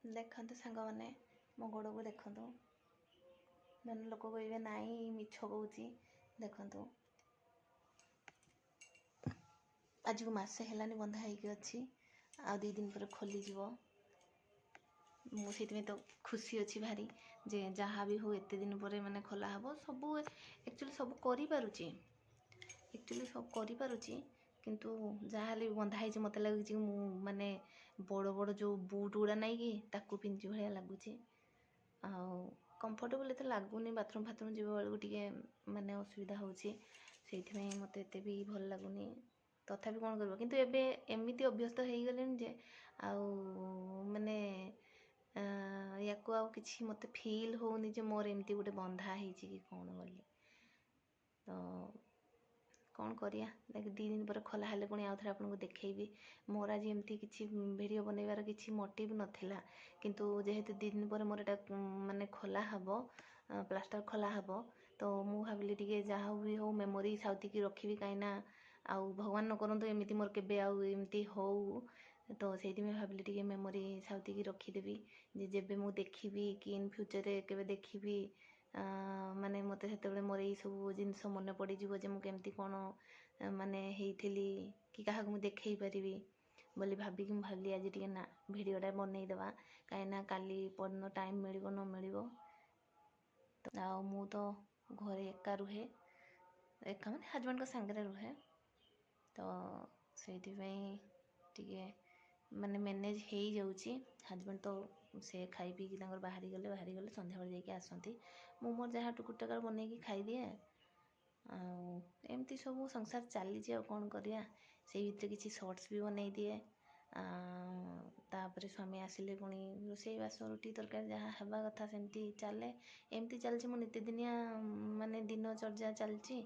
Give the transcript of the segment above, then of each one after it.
ଦେଖନ୍ତୁ ସାଙ୍ଗମାନେ, ମୋ ଗୋଡ଼କୁ ଦେଖନ୍ତୁ। ମାନେ ଲୋକ କହିବେ ନାଇଁ ମିଛ କହୁଛି। ଦେଖନ୍ତୁ, ଆଜିକୁ ମାସେ ହେଲାନି ବନ୍ଧା ହେଇକି ଅଛି, ଆଉ 2 ଦିନ ପରେ ଖୋଲିଯିବ। ମୁଁ ସେଇଥିପାଇଁ ତ ଖୁସି ଅଛି ଭାରି ଯେ ଯାହା ବି ହଉ ଏତେ ଦିନ ପରେ ମାନେ ଖୋଲା ହେବ। ସବୁ ଆକ୍ଚୁଆଲି ସବୁ କରିପାରୁଛି, ଆକ୍ଚୁଆଲି ସବୁ କରିପାରୁଛି, କିନ୍ତୁ ଯାହାହେଲେ ବି ବନ୍ଧା ହେଇଛି। ମୋତେ ଲାଗୁଛି ମୁଁ ମାନେ ବଡ଼ ବଡ଼ ଯେଉଁ ବୁଟ୍ ଗୁଡ଼ା ନାଇଁ କି, ତାକୁ ପିନ୍ଧିଛି ଭଳିଆ ଲାଗୁଛି। ଆଉ କମ୍ଫର୍ଟେବଲ୍ ଏତେ ଲାଗୁନି, ବାଥରୁମ୍ ଫାଥରୁମ୍ ଯିବା ବେଳକୁ ଟିକେ ମାନେ ଅସୁବିଧା ହେଉଛି, ସେଇଥିପାଇଁ ମୋତେ ଏତେ ବି ଭଲ ଲାଗୁନି। ତଥାପି କ'ଣ କରିବ, କିନ୍ତୁ ଏବେ ଏମିତି ଅଭ୍ୟସ୍ତ ହେଇଗଲିଣି ଯେ ଆଉ ମାନେ ୟାକୁ ଆଉ କିଛି ମୋତେ ଫିଲ୍ ହେଉନି ଯେ ମୋର ଏମିତି ଗୋଟେ ବନ୍ଧା ହେଇଛି କି କ'ଣ ବୋଲି। ତ କ'ଣ କରିବା, ଦେଖ 2 ଦିନ ପରେ ଖୋଲା ହେଲେ ପୁଣି ଆଉ ଥରେ ଆପଣଙ୍କୁ ଦେଖେଇବି। ମୋର ଆଜି ଏମିତି କିଛି ଭିଡ଼ିଓ ବନେଇବାର କିଛି ମୋଟିଭ୍ ନଥିଲା, କିନ୍ତୁ ଯେହେତୁ 2 ଦିନ ପରେ ମୋର ଏଇଟା ମାନେ ଖୋଲା ହେବ, ପ୍ଲାଷ୍ଟର ଖୋଲା ହେବ, ତ ମୁଁ ଭାବିଲି ଟିକେ ଯାହା ବି ହଉ ମେମୋରି ସାଉତିକି ରଖିବି, କାହିଁକିନା ଆଉ ଭଗବାନ ନ କରନ୍ତୁ ଏମିତି ମୋର କେବେ ଆଉ ଏମିତି ହଉ। ତ ସେଇଥିପାଇଁ ଭାବିଲି ଟିକେ ମେମୋରି ସାଉତିକି ରଖିଦେବି, ଯେ ଯେବେ ମୁଁ ଦେଖିବି କି ଇନ୍ ଫ୍ୟୁଚର୍ରେ କେବେ ଦେଖିବି, ମାନେ ମୋତେ ସେତେବେଳେ ମୋର ଏଇସବୁ ଜିନିଷ ମନେ ପଡ଼ିଯିବ ଯେ ମୁଁ କେମିତି କ'ଣ ମାନେ ହେଇଥିଲି, କି କାହାକୁ ମୁଁ ଦେଖେଇ ପାରିବି ବୋଲି ଭାବିକି ମୁଁ ଭାବିଲି ଆଜି ଟିକେ ନା ଭିଡ଼ିଓଟା ବନେଇଦେବା, କାହିଁକିନା କାଲି ପରଦିନ ଟାଇମ୍ ମିଳିବ ନ ମିଳିବ। ଆଉ ମୁଁ ତ ଘରେ ଏକା ରୁହେ, ଏକା ମାନେ ହଜବେଣ୍ଡଙ୍କ ସାଙ୍ଗରେ ରୁହେ, ତ ସେଇଥିପାଇଁ ଟିକେ ମାନେ ମ୍ୟାନେଜ୍ ହେଇଯାଉଛି। ହଜବେଣ୍ଡ ତ ସେ ଖାଇ ପିଇକି ତାଙ୍କର ବାହାରିଗଲେ ସନ୍ଧ୍ୟାବେଳେ ଯାଇକି ଆସନ୍ତି, ମୁଁ ମୋର ଯାହା ଟୁକୁର ଟାକର ବନେଇକି ଖାଇଦିଏ। ଆଉ ଏମିତି ସବୁ ସଂସାର ଚାଲିଛି, ଆଉ କ'ଣ କରିବା। ସେଇ ଭିତରେ କିଛି ସର୍ଟସ୍ ବି ବନେଇ ଦିଏ। ତାପରେ ସ୍ୱାମୀ ଆସିଲେ ପୁଣି ରୋଷେଇବାସ ରୁଟି ତରକାରୀ ଯାହା ହେବା କଥା ସେମିତି ଚାଲେ। ଏମିତି ଚାଲିଛି ମୋ ନିତିଦିନିଆ ମାନେ ଦିନଚର୍ଯ୍ୟା ଚାଲିଛି।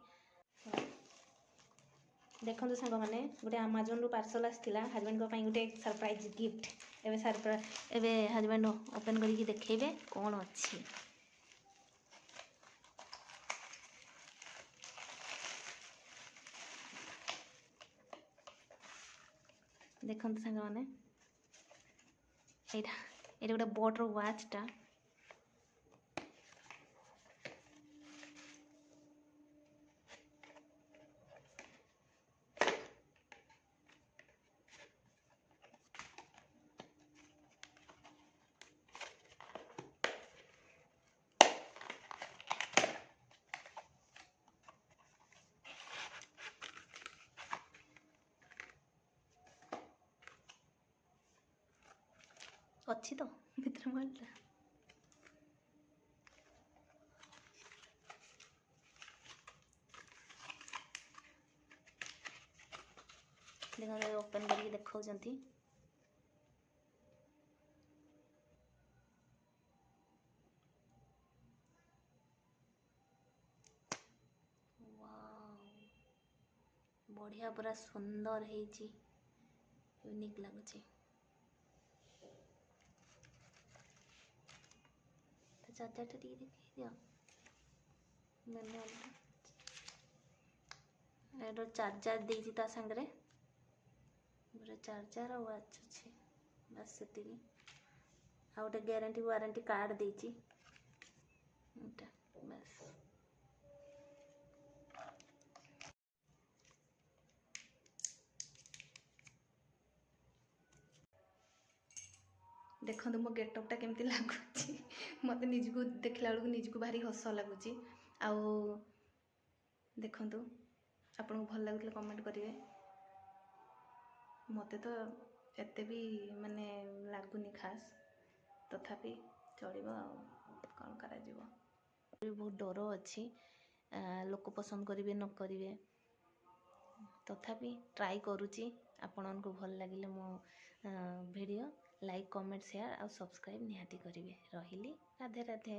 ଦେଖନ୍ତୁ ସାଙ୍ଗମାନେ, ଗୋଟେ ଆମାଜନରୁ ପାର୍ସଲ୍ ଆସିଥିଲା ହଜବେଣ୍ଡଙ୍କ ପାଇଁ ଗୋଟେ ସରପ୍ରାଇଜ୍ ଗିଫ୍ଟ। ଏବେ ଏବେ ହଜବେଣ୍ଡ ଓପେନ୍ କରିକି ଦେଖେଇବେ କ'ଣ ଅଛି। ଦେଖନ୍ତୁ ସାଙ୍ଗମାନେ, ଏଇଟା ଗୋଟେ ବୋଟ୍ର ୱାଚ୍ଟା। ଅଛି ତ ଭିତରେ ମୋବାଇଲଟା। ଦେଖନ୍ତୁ ଓପେନ୍ କରିକି ଦେଖାଉଛନ୍ତି। ବଢ଼ିଆ, ପୁରା ସୁନ୍ଦର ହେଇଛି, ୟୁନିକ୍ ଲାଗୁଛି। ଚାର୍ଜରଟା ଟିକେ ଦେଖେଇ ଦିଅ, ମ୍ୟାନୁଆଲଟା। ଏଇଟା ଚାର୍ଜର ଦେଇଛି ତା ସାଙ୍ଗରେ, ଗୋଟେ ଚାର୍ଜର ଆଉ ୱାଚ୍ ଅଛି, ବାସ୍ ସେତିକି। ଆଉ ଗୋଟେ ଗ୍ୟାରେଣ୍ଟି ୱାରେଣ୍ଟି କାର୍ଡ଼ ଦେଇଛି ଏଇଟା, ବାସ୍। ଦେଖନ୍ତୁ ମୋ ଗେଟଅପ୍ଟା କେମିତି ଲାଗୁଛି, ମୋତେ ନିଜକୁ ଦେଖିଲା ବେଳକୁ ନିଜକୁ ଭାରି ହସ ଲାଗୁଛି। ଆଉ ଦେଖନ୍ତୁ ଆପଣଙ୍କୁ ଭଲ ଲାଗୁଥିଲେ କମେଣ୍ଟ କରିବେ। ମୋତେ ତ ଏତେ ବି ମାନେ ଲାଗୁନି ଖାସ୍, ତଥାପି ଚଳିବ, ଆଉ କ'ଣ କରାଯିବ। ବହୁତ ଡର ଅଛି ଲୋକ ପସନ୍ଦ କରିବେ ନ କରିବେ, ତଥାପି ଟ୍ରାଏ କରୁଛି। ଆପଣଙ୍କୁ ଭଲ ଲାଗିଲେ ମୋ ଭିଡ଼ିଓ ଲାଇକ୍, କମେଣ୍ଟ, ସେୟାର ଆଉ ସବସ୍କ୍ରାଇବ୍ ନିହାତି କରିବେ। ରହିଲି, ରାଧେ ରାଧେ।